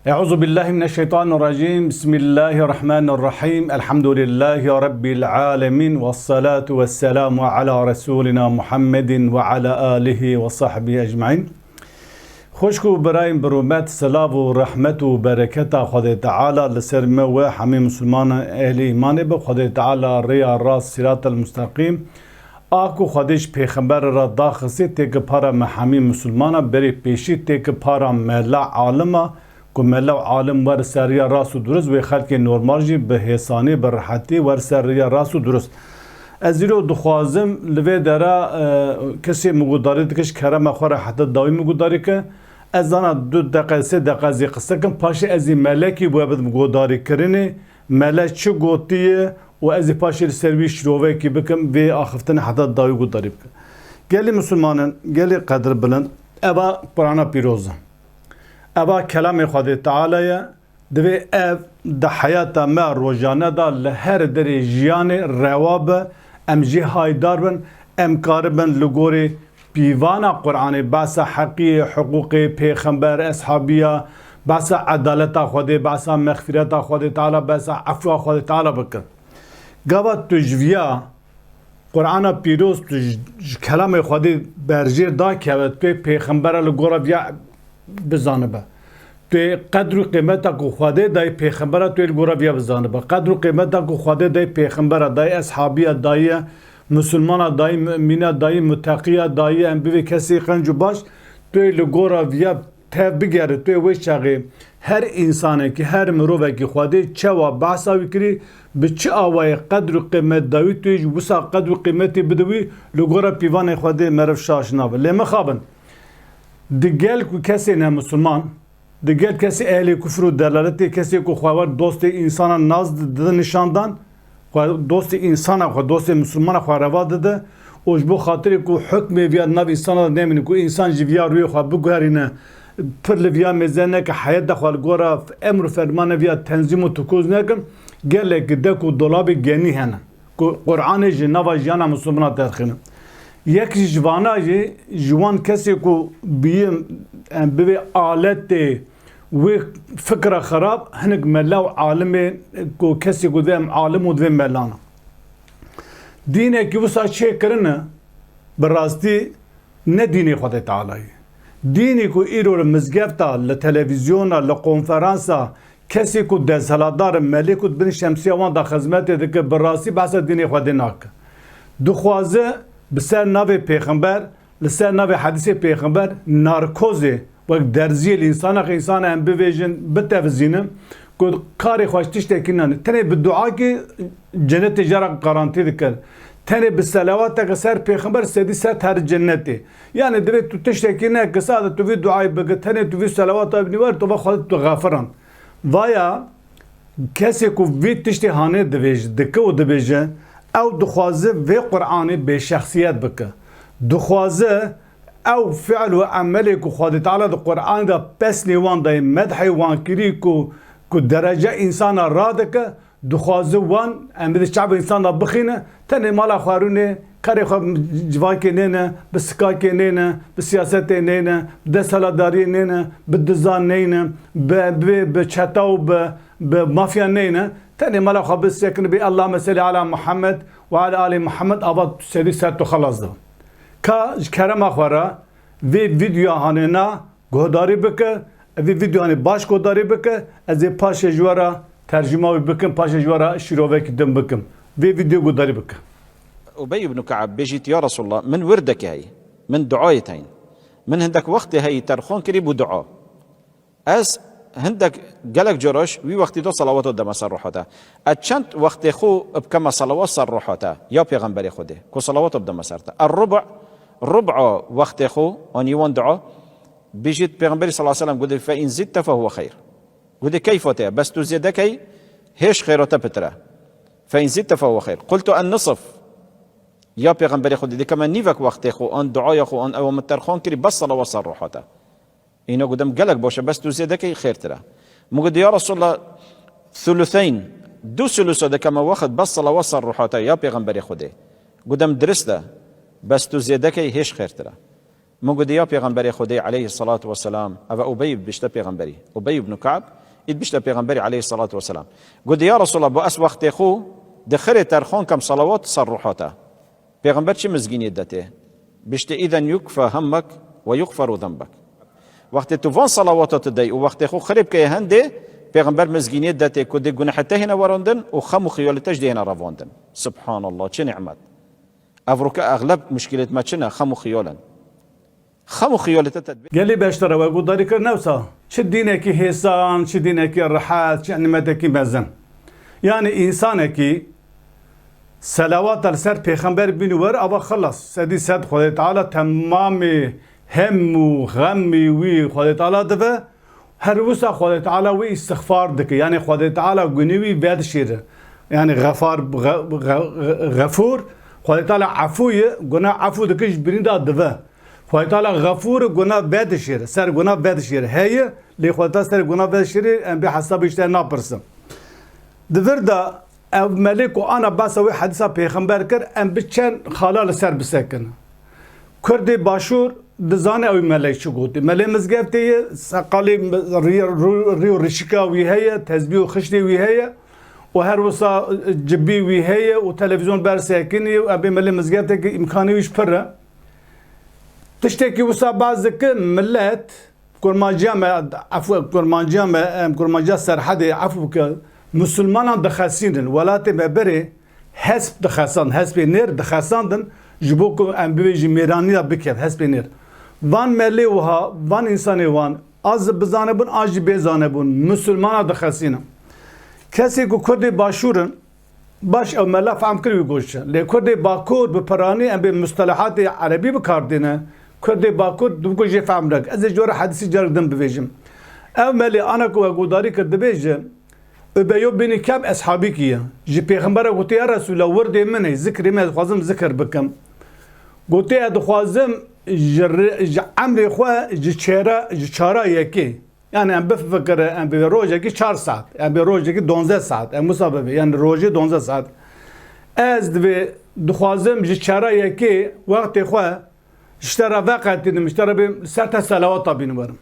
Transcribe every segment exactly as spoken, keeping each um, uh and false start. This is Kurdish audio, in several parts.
أعوذ بالله من الشيطان الرجيم. بسم الله الرحمن الرحيم. الحمد لله رب العالمين. والصلاة والسلام على رسولنا محمد وعلى آله وصحبه أجمعين. Xwişk û birayên bi rûmet, silav û rehmet û bereketa Xwedê Teala li ser me we hemî misilmanan ehlî îmanê be. Xwedê Teala rêya rast, sîratel musteqîm, a ku Xwedê ji pêxemberê re daxistî, têke para me hemî misilmana, berê pêşî têke para mela alima, ku mela û alim wer ser rêya rast û durust, wê xelkê normal jî bi hêsanî, bi rehetî wer ser rêya rast û durust. Ez îro dixwazim li vê dera, e, kesê min guhdarî dike, ji kerema xwe re heta dawî min guhdarî ke. Ez zana du deqe, sê deqe ez ê qise kim, paşê ez ê melekî we bidim guhdarîkirinê, mele çi gotiye û ez ê paşê li ser wî şirovekî bikim, vê axiftinê heta dawî guhdarî bikim. Gelî misilmanin, gelî qedirbilind, eva Qur'ana Pîroz e. Eva kelamê Xwedê Teala ye, divê ev di heyata me rojane de li her derê jiyanê rewa be, em jê haydar bin, em karibin li gorî pîvana Qur'anê behsa heqiyê, hiqûqê, pêxember, eshabiya, behsa edaleta Xwedê, behsa mexfireta Xwedê Teala, behsa efwa Xwedê Teala bikin. Gava tu ji viya Qur'ana Pîroz, tu ji, ji kelamê Xwedê berjêr dakeve, tu yê pêxembera li gora viya bizanibe. Tu yê qedr û qîmeta ku Xwedê dayî pêxembera, tu yê li gora viya bizanibe. Qedr û qîmeta ku Xwedê dayî pêxembera, dayî eshabiya, dayî musulmana, dayî mumîna, dayî muteqiya, dayî em bivê kesê qenc û baş, tu yê li gora viya tev bigere, tu yê wê çaxê her însanekî, her mirovekî Xwedê çawa behsa wî kirî, bi çi awayê qedr û qîmet dawî, tu yê ji wisa qedr û qîmetê bide wî, li gora pîvanê Xwedê meriv şaş nabe. Lê mixabin, di gel ku kesê ne misilman, di gel kesê ehlê kufr û delaletê, kesê ku xwe wer dostê însana nas di-, dide nîşandan, xwe dostê însana xwe, dostê misilmana xwe reva dide û ji bo xatirê ku hukmê viya di nav însana de nemîne, ku însan ji viya rûyê xwe biguherîne, pir li viya mêze neke, heyeta xwe li gora emr û fermana viya tenzîm û tukuz nekin, gelek dek û dolabê genî hene ku Qur'anê ji nava jiyana misilmana derxîne. Yek ji vana jî ji wan kesê ku biyim, em bivê aletê wê fikra xerab, hinek mela û alimê ku kesê ku divê em alim û divê melana. Dînekî wisa çêkirine, bi rastî ne dînê Xwedê Teala ye. Dînî ku îro li mizgefta, li televîzyona, li konferansa, kesê ku desthilatdar in, melê ku di bin şemsiya wan de xizmetê dike, bi rastî behsa dînê Xwedê nake. Dixwaze bi ser navê pêxember, li ser navê hedîsê pêxember narkozê, wek derziyê li însana, însana em bivêjin, bitevizînin, ku karê xwe ji tiştekî nane. Tenê bi duakê cenetê jê re garantî dike. Tenê bi selawateke ser pêxember sedî sed her cenetê. Yani divê tu tiştekî neke, sade tu vî duayê bike, tenê tu vî selawata binî wer, tu va Xwedê tu xefiran. Vaya kesê ku vî tiştê hanê divêj-, dike û dibêje, ew dixwaze vê Qur'anê bêşexsiyet bike. Dixwaze ew fiil û emelê ku Xwedê Teala di Qur'anê de pesnê wan dayê, medhê wan kirî ku, ku derece însana radike, dixwaze wan em bi çavê însan de bixîne, tenê mala xwe rûnê, karê xwe civakê nêne, bi sikakê nêne, bi siyasetê nêne, bi desthilatdariyê nêne, bi dizan neyne, bi, bi, bi çeta û bi, bi mafya neyne, tenê mala xwe bisekine, bê Allahümme selli ala Muhammed ve ala ali Muhammed, ava sedî ser tu xelas dibe. Ka ji kerema xwe re vê vîdyoya hanê na guhdarî bike, vê vîdyoyanê baş guhdarî bike, ez ê paşê ji we re tercûma wî bikim, paşê ji we re şîrovekî din bikim. Vê vîdyo guhdarî bike. Ubey ibn Ka'b bêjît, Ya Resulallah, min wirdekî heyî, min duayê teyîn. Min hindek wextê heyî terxon kirî bû dua. Ez hindek gelek coroş wî wextî de salawat deme ser ruha te. Ez çend wextê xwe bikeme salawat ser ruha te, ya Pêxemberê Xwedê, ku salawat bideme ser te. Er-rubu', rub'a wextê xwe, anî wan dua, bijît Pêxemberî sallallahu aleyhi ve sellem gotî, "Fe in zitte fe huve xeyr." Gotî, "Keyfa te ye, bes tu zêde key, hêj xêra te pitir e. Fe in zitte fe huve xeyr." Qultu, "En-nisf." Ya Pêxemberê Xwedê, dikeme nîvek wextê xwe, an duaya xwe, an ewa min terxan kirî, bes salawat ser ruha te. Îna gotim, gelek baş e, bes tu zêde key xêrtir e. Min got, ya Resulallah, thulutheyn, du sulusa dikeme wext, bes salawat ser ruha te, ya Pêxemberê Xwedê. Gotim, dirist e, bes tu zêde key hêj xêrtir e. Min got, ya Pêxemberê Xwedê aleyhissalatu vesselam, eva Ubey bişte Pêxemberî. Ubey ibn Ka'b, î bişte Pêxemberî aleyhissalatu vesselam. Got, ya Resulallah, bo ez wextê xwe di xirê terxan kem salawat ser ruha te. Pêxember çi mizgîniyê de tê? Bişte, izen yukfa hemmek ve yugferu zenbek. Wextê tu van salawata tu dey û wextê xwe xirê bikeye hendê, Pêxember mizgîniyê de tê ku dê gunehê te hêne werandin û xem û xiyalê te ji dê hêne revandin. Subhanallah, çi nimet. Evroke exleb muşkilêt me çi ne? Xem û xiyal in. Xem û xiyalê te te dibê. Gelî beşdar e we guhdarî kir newsa. Çi dînekî hêsan, çi dînekî rehet, çi nimetekî mezin. Yanî însanekî selawata li ser pêxember bîn û wer ava xilas. Sedî sed Xwedê Teala temamê hem û xemî wî Xwedê Teala dive. Her wisa Xwedê Teala wî îstixfar dike. Yanî Xwedê Teala gunî wî vedişêre. Yanî xefar, xe-, xe-, xefûr, Xwedê Teala efû ye, guna efû dike ji birîn de dive. Xwedê Teala xefûr e, guna vedişêre, ser guna vedişêre. Heye, lê Xwedê Teala ser guna vedişêre, em bê hesabê ji te napirsin. Di vir de ev melê ku ana behsa wê hedîsa pêxember kir, em bi çend xala li ser bisekin. Kurdê başûr dizane ew melek çi gotî. Melê mizgeftê ye, seqalê rî-, rû-, rî û rişika wî heye, tezbî û xiştê wî heye û her wisa cibî wî heye û televîzyon ber sekinî û ebê melê mizgefteke îmkanê wî ji pir e. Tiştekî wisa baz dike, millet, kurmanciya me, efû, kurmanciya me, em, kurmanciya Serhedê, efû bike, misilmanan dixesînin. Welatê me berê hesp dixesan, hespê nêr dixesandin, ji bo ku em bibêjin mêranî de bikev, hespê nêr. Van melê wiha, van însanê wan, a zî bizanebûn, a jî bêzanebûn, misilmana dixesînin. Kesê ku Kurdê başûr in, baş ew mela fehm kir wî goşt. Lê Kurdê bakur bi piranî em bê mustelehatê erebî bi kar dêne. Kurdê bakur dibû ku jê fehm nake. Ez ê ji we re hedîsî carek din bibêjim. Ew melê ana ku we guhdarî kir dibêje, Ubeyo binî Keb eshabîkî ye. Ji Pêxembera gotiye, ya Resûla, wirdê min e, zikrê min, ez dixwazim zikir bikim. Gotiye, ez dixwazim ji re-, ji emrê xwe ji çêra, ji çara yekê. Yani em bifikire, em bê rojekî çar saet, em bê rojekî donzdeh saet, em wisa bibe, yani rojê donzdeh saet. Ez divê dixwazim ji çara yekê wextê xwe ji te re veqetînim, ji te re bêm, ser te selawata bînim werim.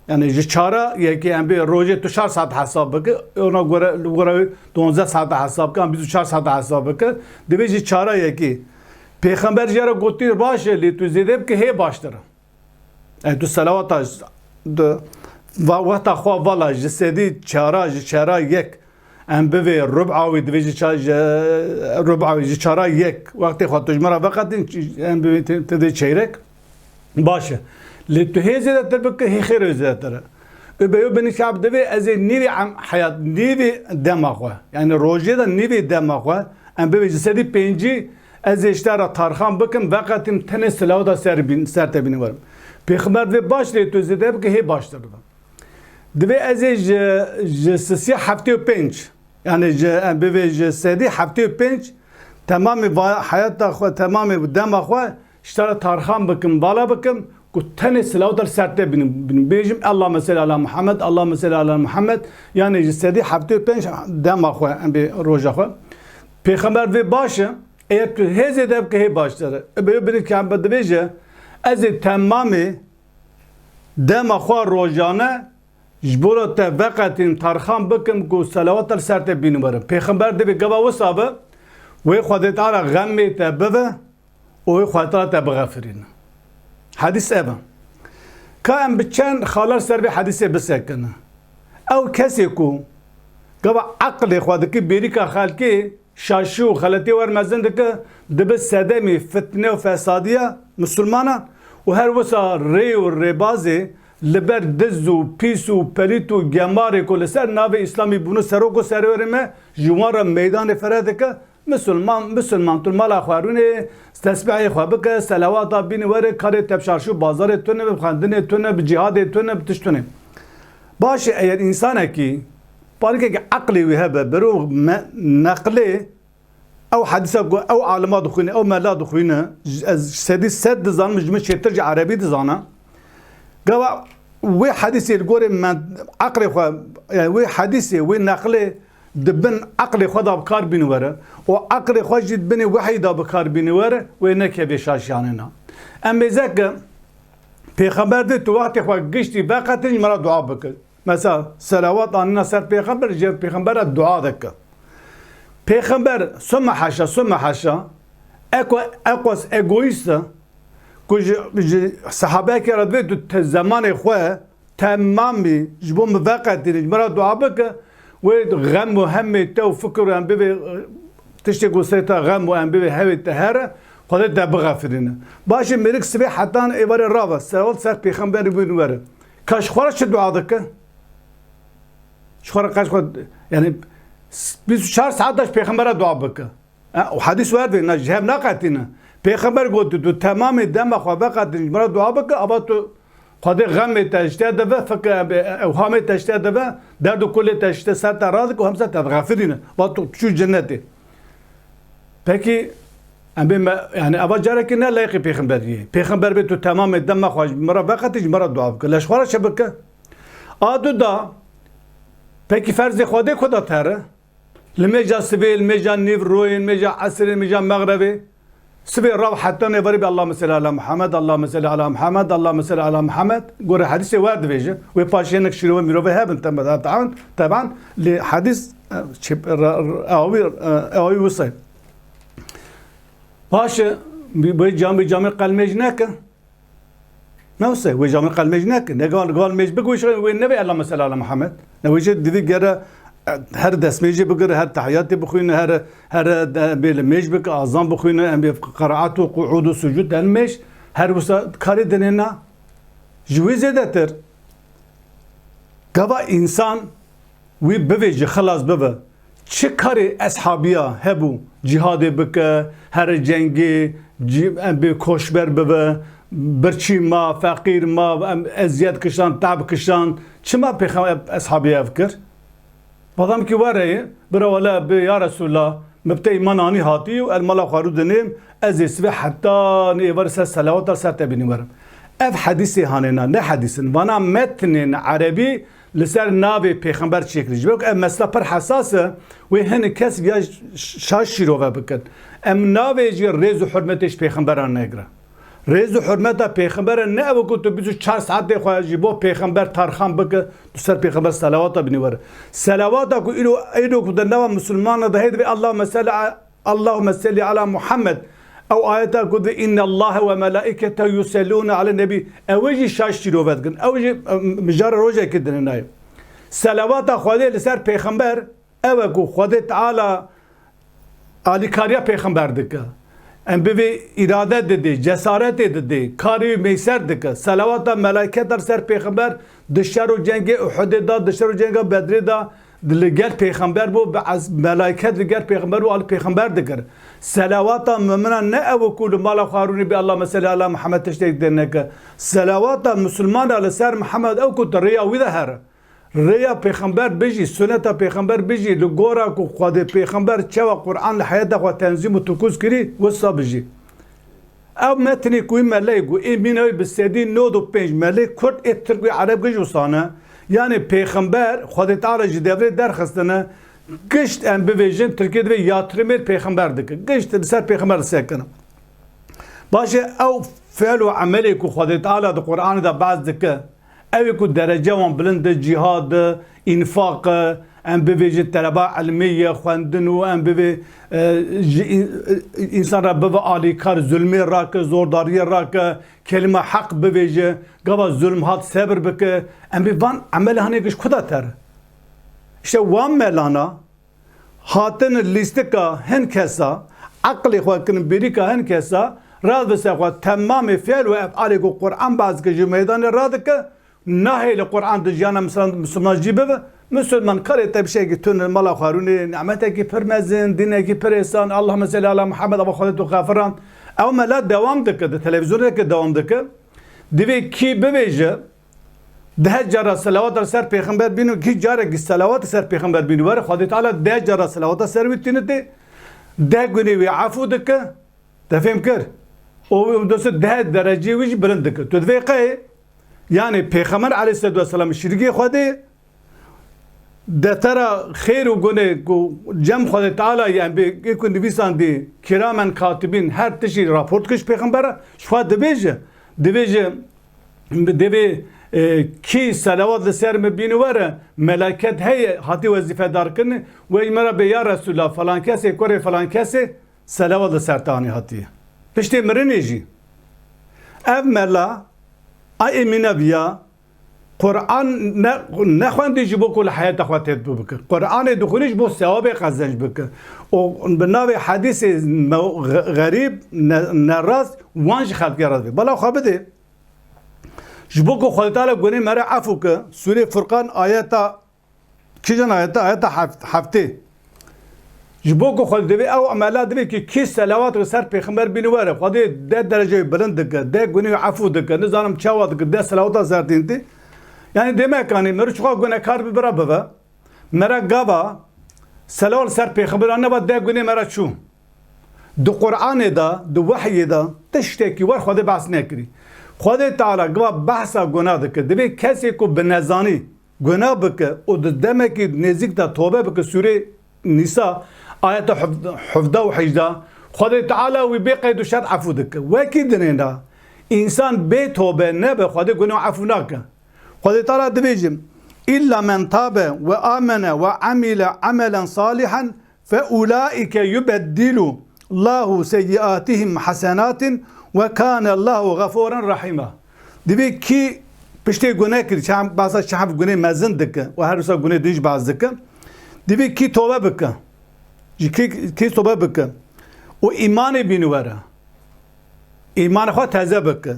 Yani ji çara yekê em bê rojê tu çar saet hesab bike, ona göre, li gora wê donzdeh saet hesab bike, em bîst û çar saet hesab bike, divê ji çara yekê. Pêxember jê re gotiye, baş e, lê tu zêde bike hê baştir e. Yani tu selawata, tu va-, wexta xwe vala ji sedî çara, ji çara yek. Em bivê rub'a wî divê ji ça-, ji rub'a wî ji çara yek. Wextê xwe tu ji min re veqetîn, em bivê te, te dê çeyrek. Baş e. Lê tu hê zêdetir bike, hê xêr wê zêdetir e. Ubeyo binî Ka'b divê ez ê nîvê em-, heyat, nîvê dema xwe. Yani rojê de nîvê dema xwe. Em bivê ji sedî pêncî ez ê ji te re tarxan bikim, veqetîm tenê silawda ser bîn-, ser te bînim werim. Pêxember divê baş lê tu zêde bike hê baştir dibe. Divê ez ê ji, ji sisiya heftê û pênc, yani ji, em bivê ji sedî heftê û pênc, temamê va-, heyata xwe, temamê dema xwe ji te re tarxan bikim, vala bikim, ku tenê silawda li ser te bînim, bînim. Bêjim, Allahümme salli ala Muhammed, Allahümme salli ala Muhammed, yani ji sedî heftê û pênc dema xwe, em bê roja xwe. Pêxember divê baş e, eger tu hê zêde bike hê baştir e. Ubeyo binî Ka'b dibêje, ez ê temamê dema xwe rojane ji bo re te veqetînim, tarxan bikim ku selawat li ser te bînim werim. Pêxember divê gava wisa be, wê Xwedê Teala xemê te bive û wê Xwedê Teala te bixefirîne. Hedîs ev e. Ka em bi çend xalar ser vê hedîsê bisekine. Ew kesê ku gava eqlê xwe dike bêrîka xelkê, şaşî û xeletiyê wer mezin dike, dibe sedemê fitne û fesadiya misilmanan û her wisa rê û rêbazê li ber diz û pîs û pelît û gemarê ku li ser navê Îslamî bûne serok û serwerê me, ji wan re meydanê fere dike, misilman, misilman tu mala xwe rûnê, tesbihê xwe bike, selawata bîne were, karê te bi şaşî û bazarê tune, bi xwendinê tune, bi cîhadê tune, bi tişt tune. Baş e, eger însanekî parikekî eqlê wî hebe, bero me-, neqlê ew hedîsa ku ew alima dixwîne, ew mela dixwîne, ez sedî sed dizanim, ji min çêtir jî erebî dizana. Gava wê hedîsê li gorê me-, eqlê xwe, yani wê hedîsê, wê neqlê di bin eqlê xwe de bi kar bîne were û eqlê xwe jî di binê wehî de bi kar bîne were, wê nekeve şaşiyanê na. Em mêze ke Pêxember dê tu wextê xwe giştî veqetîn ji me re dua bike. Mesela selawat anîna ser Pêxember, ji Pêxembera dua dike. Pêxember, sümme haşa, sümme haşa, eko, ekos egoîst e, ku ji, ji sehabeyekê re divê tu te zemanê xwe temamî ji bo min veqetîne, ji min re dua bike, wê xem û hemê te û fikir û em bibê, tiştê ku serê te xem û em bibê hewê te here, Xwedê te bixefirîne. Başê mêrik sibê hetan êvarê rave, selawat ser Pêxemberê bûn were. Ka ji xwe re çi dua dike? Ji xwe re qeç xwe, yani, bîst û çar saet de ji Pêxembera dua bike. E, û hedîs werdê, na ji hev naqetîne. Pêxember got, tu temamê dema xwe veqetîn, ji min re dua bike, ava tu Xwedê xemê te ji te dive, fikir, ewhamê te ji te dive, derd û kulê te ji te ser te radike û hemse te dixefirîne. Va tu çû cennetê. Pekî, em bê me, yani, eva carekê ne layiqê Pêxemberiyê. Pêxember bê tu temamê dema xwe ji min re veqetî, ji min re dua bike. Leş xwe re çi bike? A du da, pekî ferzê Xwedê ku da tere? Li mêja sibê, li mêja nîv royê, li mêja esirê, li mêja mexrebê. Sibê rav heta nêvarê bê Allahümme selli ala Muhammed, Allahümme selli ala Muhammed, Allahümme selli ala Muhammed. Gore hedîsê wer divêje. Wê paşê hinek şîrove mirove hebin, tebe-, teban, teban. Lê hedîs, e, çi-, ra-, ra-, ew, e, ew wisa ye. Paşê, bi, bi camê, camê qelmêj neke. Ne wisa, wê camê qelmêj neke. Ne gal, gal mêj bik wê şe-, wê nebe Allahümme selli ala Muhammed. Ne wê jê divê gere, e, her destmêjê bigire, her tehiyatê bixwîne, her, her de-, bê li mêj bike, azan bixwîne, em bê qiraat û quud û sucud, el mêj, her wisa karê dinê na. Ji wê zêdetir, gava însan wî bivêje, xilas bibe. Çi karê eshabiya hebû? Cîhadê bike, here cengê, cî-, em bê koçber bibe, birçî ma, feqîr ma, em eziyet kişan, tab kişan. Çima pêxem-, eshabiya ev kir? Badam ki were ye, bira wele bi, ya Resulallah, min bi te îman anî hatî û el mala xwe rû dinêm, ez ê sibê heta nê êvarê ser selawata ser te bînî werim. Ev hedîsê hanêna, ne hedîsin. Vana metnên erebî li ser navê pêxember çêkirî. Ji ber ku ev mesela pir hesas e, wê hinek kes ya ş-, şaş şîrove bikin. Em navê jî rêz û hurmetê ji pêxemberan negire. Rêz û hurmeta pêxembere ne ew ku tu bîst û çar saetê xwe ji bo pêxember tarxan bike, tu ser pêxember selawata binî were. Selawata ku îro, îro ku di nava misilmana de heye divê Allahümme selli a-, Allahümme selli ala Muhammed. Ew ayeta ku divê innallahe ve melaiketehu yusellûne alen nebî. Ew ê jî şaş şîrove dikin. Ew jî, em, mijara rojekê dinê nayê. Selawata Xwedê li ser pêxember, ew e ku Xwedê Teala alîkariya pêxember dike. Em bivê îrade didê, cesaretê didê, karê wî mêser dike. Selawata melaîketa li ser pêxember di şer û cengê Uhudê de, di şer û cenga Bedrê de li gel pêxember bû, bi ez-, melaîket li gel pêxember û alî pêxember dikir. Selawata mumina ne ew ku li mala xwe rûnî bê Allahümme selli ala Muhammed tiştek dê neke. Selawata misilmana li ser Muhammed ew ku di rêya wî de here. Rêya pêxember bijî, suneta pêxember bijî, li gora ku Xwedê pêxember çawa Quran li heyeta xwe tenzîm û tukuz kirî, wisa bijî. Ev metnê ku wî meleyê ku ê mîna wî bi sedî nod û pênc melê Kurd ê Tirk wî Ereb giş wisa ne. Yanî pêxember Xwedê Teala ji devrê derxistine, gişt em bivêjin, Tirkiyê divê yatrimê pêxember dike. Gişt li ser pêxember sekine. Baş e, ew fiil û emelê ku Xwedê Teala di Quranê de behs dike, ew ê ku derece wan bilind e, cîhad e, înfaq e, em bivêjin teleba ilmê ye, xwendin û em bivê, e, ji în-, însan re bive alîkar, zulmê rake, zordariyê rake, kelîma heq bivêje, gava zulm hat sebir bike, em bê van emel hanê giş kuda ter. İşte wan melana, Hatin lîstika hin kesa, eqlê xwe kirin bêrîka hin kesa, radibise xwe temamê fiil û efalê ku Quran behs dike ji meydanê radike, nahêle Quran di jiyana misilman, misilman jî bibe. Misilman karê te bi şekî tune mala xwe rûnê, nimetekî pir mezin, dînekî pir êsan, Allahümme selli ala Muhammed, ava Xwedê tu xefirand. Ew mela dewam dike, di televîzyonekê dewam dike. Divê kî bibêje, Deh cara selawata ser pêxember bînin, kî carekî selawata ser pêxember bînin were, Xwedê Teala deh cara selawata ser wî tînitê, deh gunê wî efû dike. Te fêm kir? Û dostu deh dereceyê wî jî bilind dike. Tu divê qey? Yanî pêxember aleyhisselatu vesselam şirîkê Xwedê, Deftera xêr û gunê ku cem Xwedê Teala, em bê ku nivîsandî kiramen katibîn, her tiştî raport kir ji pêxembera, ji xwe dibêje, dibêje, divê, e, kî selawat li ser min bîne were, meleket heye, hatî wezîfedar kirin, wê ji me re bê, ya Resulallah, falan kesê, kurê falan kesê, selawat li ser te anî hatiye. Piştê mirinê jî. Ev mela, a Emîne viya, Quran ne, nexwendî ji bo ku li heyeta xwe têtbû bike. Quranê dixwînî ji bo sewabê qezenc bike. Û bi navê hedîsê me-, xe-, xerîb, ne, nerast, wan ji xelkê re divê. Bala xwe bidê. Ji bo ku Xwedê Teala gunê me re efû ke, Sûrê Furqan ayeta, kîjan ayeta? Ayeta heft-, heftê. Ji bo ku Xwedê divê ew emela divê ki kî selawat li ser pêxember bîne were, Xwedê deh dereceyê bilind dike, deh gunê efû dike, nizanim çawa dike, deh selawata ser tîntî. Yani demek, yani meriv çiqa gunekar bi bira bive, mera gava selawat li ser pêxember neba deh gunê mera çû. Di Qur'anê de, di wehyê de tiştekî wer Xwedê behs nekirî. Xwedê Teala gava behsa guna dike. Divê kesê ku bi nezanî guna bike û di demekî nêzîk de tobe bike, Sûrê Nîsa, ayeta hevdeh û hejda, Xwedê Teala wî bê qeyd û şert efû dike. Wekî dinê de însan bê tobe nebe, Xwedê guna efû nake. Xwedê Teala dibêje, "Îlla men tabe ve amene ve amile amelen salihen fe ulaike yubeddilu Allahu seyyiatihim hasenatin ve kane Allahu gafuren rahîma." Divê kî piştê gune kir, çend, behsa çend gunê mezin dike û her wisa gunê din jî behs dike. Divê kî tobe bike. Ji kî, kî tobe bike û îmanê bîne were. Îmanê xwe teze bike.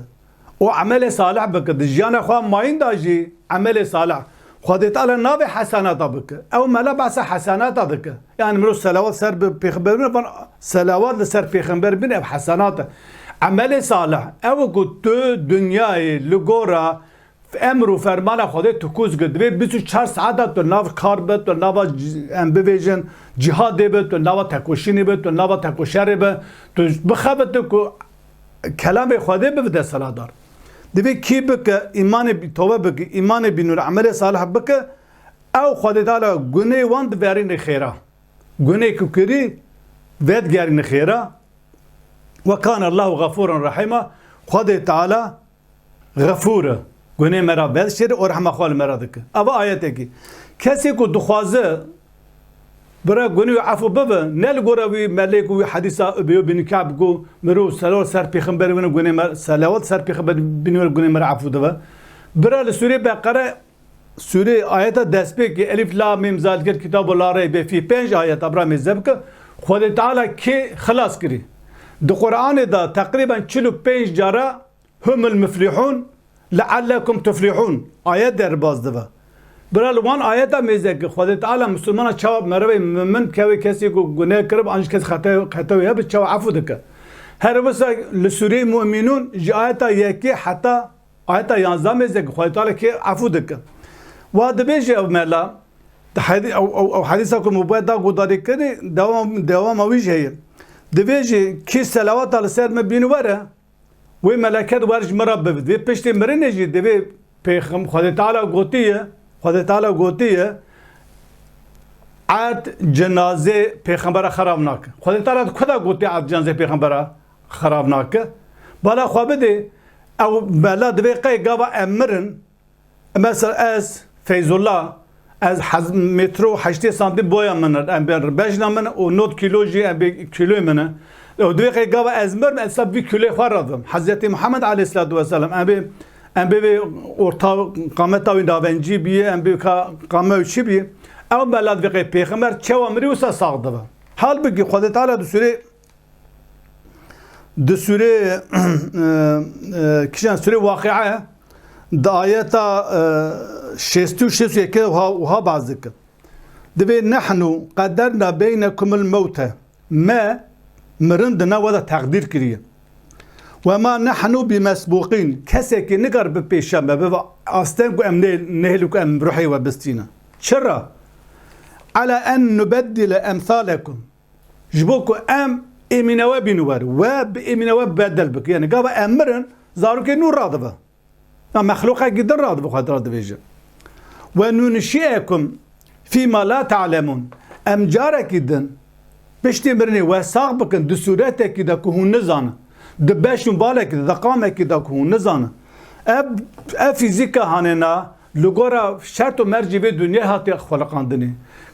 û emelê salih bike. Di jiyana xwe mayîn de jî emelê salih. Xwedê Teala navê hesenata bike. Ew mela behsa hesenata dike. Yani mirov selawat ser bi pêxember bine, van selawat li ser pêxember bine, ev hesenat e. Emelê salih, ew ku tu dinyayê li gora emr û fermana Xwedê tu kûz gir. Divê bîst û çar saeta tu nav kar be, tu nava c-, em bivêjin cihadê be, tu nava tekoşînê be, tu nava tekoşerê be, tu bixebite ku kelamê Xwedê bibe desthilatdar. Divê kî bike, îmanê bî-, tobe bike, îmanê bînûr, emelê salih bike, ew Xwedê Teala gunê wan diverîne xêra. Gunê ku kirî, vedigerîne xêra. Ve kane Allahu gafuran rahîma. Xwedê Teala Xefûr e. Gunê me re vedişêre û rehma xwe li me re dike. Eva ayetekî. Kesê ku dixwaze bira gunê wî efû bibe, ne li gora wî melê ku wî hedîsa Ubey bin Ka'b ku mirov selawat ser pêxemberê bine gunê me, selawat ser pêxemberê bine gunê me re efû dibe. Bira li Sûrê Beqere, Sûrê ayeta destpêkê, Elif Lam Mîm Zalikel Kitabu La Reybe Fî, pênc ayeta bira mêze bike. Xwedê Teala kê xilas kirî. Di Qur'anê de teqrîben çil û pênc cara Humul muflihun, leallekum tuflihun. Ayet derbaz dibe. Bira li wan ayeta mêze ki Xwedê Teala Musulmana çawa merivê mumin kevê kesê ku gune kirib, an jî kes xete, xete wê hebe çawa efû dike. Her wisa li Sûreyê Mu'minun ji ayeta yekê heta ayeta yanzdeh mêze ki Xwedê Teala kê efû dike. Wa dibêje ev mela, di hedi-, ew, ew, ew hedîsa ku me bûye da guhdarî kirin, dewam, dewama wî jî heye. Dibêje, kî selawata li ser me bîn were, Wê meleket wer ji min re bibit. Vê piştê mirinê jî divê pêxem-, Xwedê Teala gotiye, Xwedê Teala gotiye, erd cenazê pêxembera xerab nake. Xwedê Teala di ku de gotiye erd cenazê pêxembera xerab nake? Bala xwe bidê, ew mela divê qey gava em mirin, Mesela ez, Feyzullah, ez hez-, metro heştê santîm boya min e, em bê bejna min û nod kîlo jî em bê kîloyê min e. Ew divê qey gava ez mirim, ez sab vî kîloyê xwe re dim. Hezretî Muhammed aleyhisselatu vesselam, em bê, em bê vê orta qameta wî navencî bîye, em bê ka qame wî çi bîye. Ew mela divê qey pêxember çawa mirî wisa sax dibe. Halbikî Xwedê Teala di sûrê Di sûrê, e, e, kîjan sûrê Waqi'e, di ayeta, e, şêst û şêst û yekê wiha, wiha behs dike. Divê nehnu qederna beynekumul mewte. Me mirin di nav we de teqdîr kiriye. Ve ma nehnu bimesbûqîn. Kesekî nikar bi pêşe me, bibe asteng ku em nê-, nehêlin ku em ruhê we bistîne. Çira? Ala en nubeddile emsalekum. Ji bo ku em êmîne we bîn wer, we bi êmîne we bedel bike. Yani gava em mirin, zarokê nû radibe. Ya mexlûqekî din radibe, Xwedê Teala dibêje. Ve nunşi'ekum Fîma la te'lemûn. Em carekî din piştî mirinê we sax bikin di sûretekî de ku hûn nizanin. Di beş û balekî de, di qamekî de ku hûn nizanin. Ev, ev fîzîka hanêna li gora şert û mercê vê dinyayê hatiye xweliqandinê.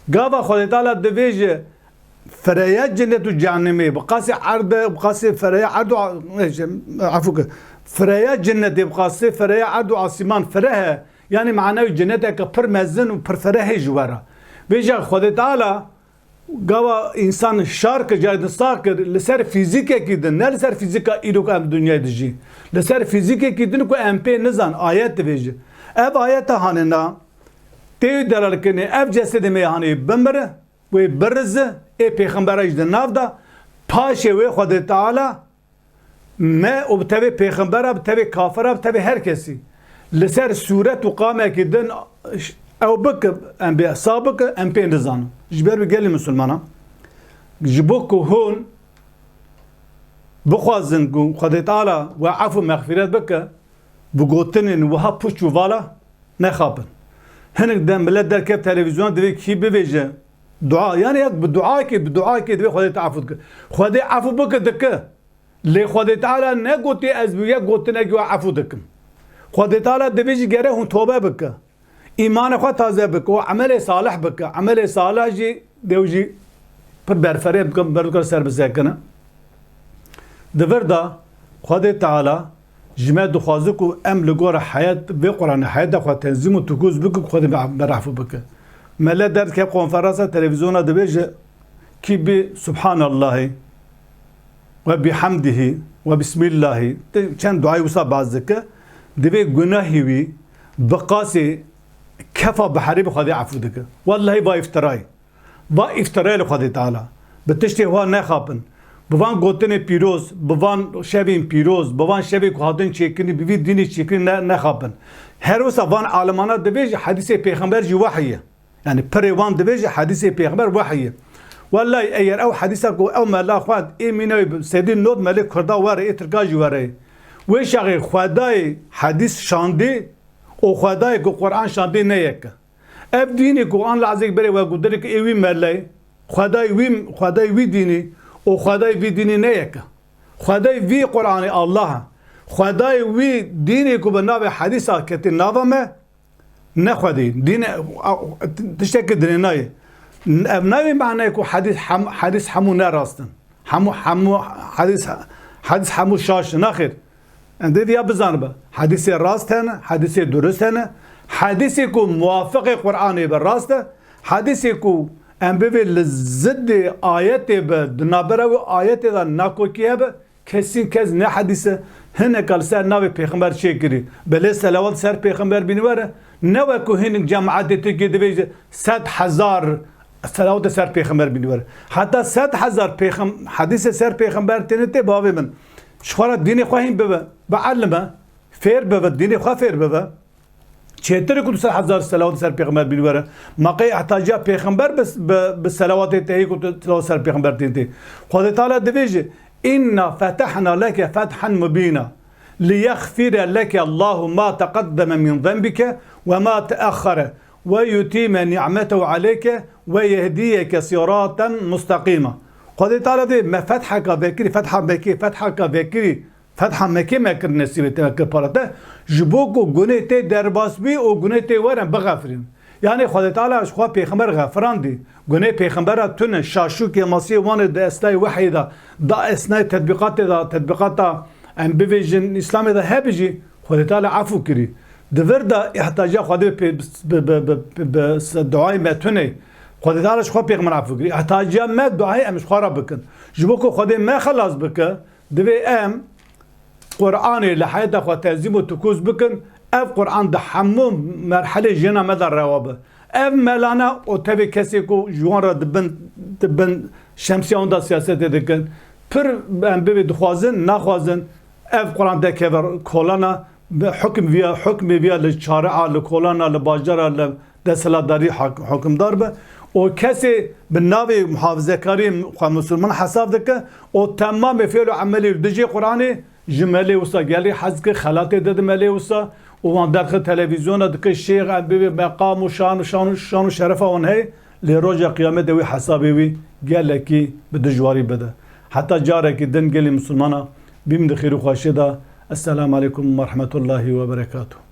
Gava Xwedê Teala divêje, Fireya cennet û cehennemê, bi qasî erd e, bi qasî fireya erd û a-, efû ke, fireya cennetê, bi qasî fireya erd û asîman fire he. Yanî mana wî cenneteke pir mezin û pir fire hê ji we re. Vêca Xwedê Teala gava însan şar kir, carê din sax kir, li ser fîzîkekî din, ne li ser fîzîka îro ku em di dinyayê dijî. Li ser fîzîkekî din ku em pê nizan, ayet divêje. Ev ayeta hanêna, tê wî delalkirinê, ev cesedê me hanê bimire, wê birizi, ê pêxembera jî di nav de, paşê wê Xwedê Teala me û bi tevê pêxembera, bi tevê kafira, bi tevê her kesî li ser sûret û qamekî din ew bike, em bê hesab bike, em pê nizanin. Ji ber wî gelê misilmanan, ji bo ku hûn bixwazin ku Xwedê Teala we efû mexfîret bike, bi gotinên wiha pûç û vala nexapin. Hinek dem milet derket televîzyona divê kî bivêje dua. Yanî yek bi duakê, bi duakê divê Xwedê te efû dike. Xwedê efû bike dike. Lê Xwedê Teala negotiye ez bi yek gotinekî we efû dikim. Xwedê Teala divê jî gere hûn tobe bike. Îmanê xwe taze bike û emelê salih bike. Emelê salih jî dew jî pir berfireh bike, ber bike ser bisekine. Di vir de Xwedê Teala ji me dixwaze ku em li gora heyet vê Qur'anê heyeta xwe tenzîm û tukûz bikin ku Xwedê me, me efû bike. Mele derdike konferansa televîzyona dibêje, kî bi Subhanallahî we bihamdihî we bismillahî, te çend duayê wisa baz dike, divê gunahê wî bi qasê kefa biherî bi Xwedê efû dike. Wellahî va îftirayê. Va îftirayê li Xwedê Teala. Bi tiştê wa nexapin. Bi van gotinê pîroz, bi van şevên pîroz, bi van şevê ku hatin çêkirin, bi vî dînê çêkirin ne, nexapin. Her wisa van alimana divê jî hedîsê pêxember jî wehî ye. Yanî pirê wan divê jî hedîsê pêxember wehî ye. Wellahî eger ew hedîsa ku ew mela xwend, ê mîna wî bi sedî not melê kurda were, ê tirka jî were. Wê şaxê Xwedayê hedîs şandî û Xwedayê ku Qur'an şandî ne yek e. Ev dînê ku an lehzek berê we gotinek ê wî meleyê, Xwedayê wî, Xwedayê wî dînî û Xwedayê vî dînî ne yek e. Xwedayê vî Qur'anê Allah e. Xwedayê wî dînê ku bi navê hedîsa ketî nava me, ne Xwedê. Dîn, a, tiştekî dinê nayê. Ev nayê manayê ku hedîs hem, hedîs hemû ne rast in. Hemû, hemû hedîs, hedîs hemû şaş in. Naxêr. Em dê diya bizanibe. Hedîsê rast hene, hedîsê durist hene. Hedîsê ku muwafiqê Qur'anê be rast e. Hedîsê ku em bivê li ziddê ayetê be, di navbera wê ayetê de nakokî hebe, Kesîn kes ne hedîse hineka li ser navê pêxember çêkirî. Belê selawat ser pêxember bînî were. Ne wek ku hinek cemaetê Tirkiyê dibêje sed hezar selawatê ser pêxember bînî were. Heta sed hezar pêxem-, hedîsê ser pêxember têne tê bavê min. Ji xwe re dînê xwe hîn bibe. Bielime. Fêr bibe. Dînê xwe fêr bibe. Çêtir e ku du sed hezar selawat ser pêxember bîn were. Ma qey ihtiyaciya pêxember bi, bi, bi selawatê te heye ku tu selawat ser pêxember tên tê. Xwedê Teala divêje, "Inna fetahna leke fethan mubîna. Liyexfire leke Allahu ma teqeddeme min zenbike ve ma teexxere ve yutîme ni'metehu aleyke ve yehdiyeke siraten musteqîma." Xwedê Teala dê me fetheka vekirî, fetha Mekê, fetheka vekirî, Fetha Mekê me kir nesîbê te, me kir para te, ji bo ku gunê tê derbas bî û gunê tê werin bixefirîn. Yanî Xwedê Teala ji xwe pêxember xefirandî. Gunê pêxembera tune, şaşû kêmasiyê wan ê di esnayê wehyê de, da esnayê tetbîqatê de, tetbîqata em bivêjin Îslamê de hebe jî, Xwedê Teala efû kirî. Di vir de îhtiyaca Xwedê pê, bi, bi, bi, bi, bi duayê me tune. Xwedê Teala ji xwe pêxember efû kirî. Îhtiyaciya me duayê em ji xwe re bikin. Ji bo ku Xwedê me xelas bike, Divê em Qur'anê li heyeta xwe tenzîm û tukûz bikin, ev Qur'an di hemû merhelê jiyana me de rewa be. Ev melana û tevê kesê ku ji wan re di bin, di bin şemsiya wan de siyasetê dikin, pir em bibê dixwazin, naxwazin, ev Qur'an dekeve kolana, bi hukm viya, hukmê viya li çare'a, li kolana, li bajara, li desthilatdarî hak-, hukimdar be û kesê bi navê muhafizekariyê xwe misilman hesab dike û temamê fêl û emelê li dijê Qur'anê ji melê wisa gelî hez dike, xelatê dide melê wisa û wan derxi televîzyona dike şêx em bê meqam û şan û şan û şan û şerefa wan heye, lê roja qiyametê wî hesabê wî gelekî bi dijwarî bide. Heta carekî din gelî misilmana bîm di xêr û xweşiyê de. Esselamu aleykum ve rahmetullahi ve berekatuh.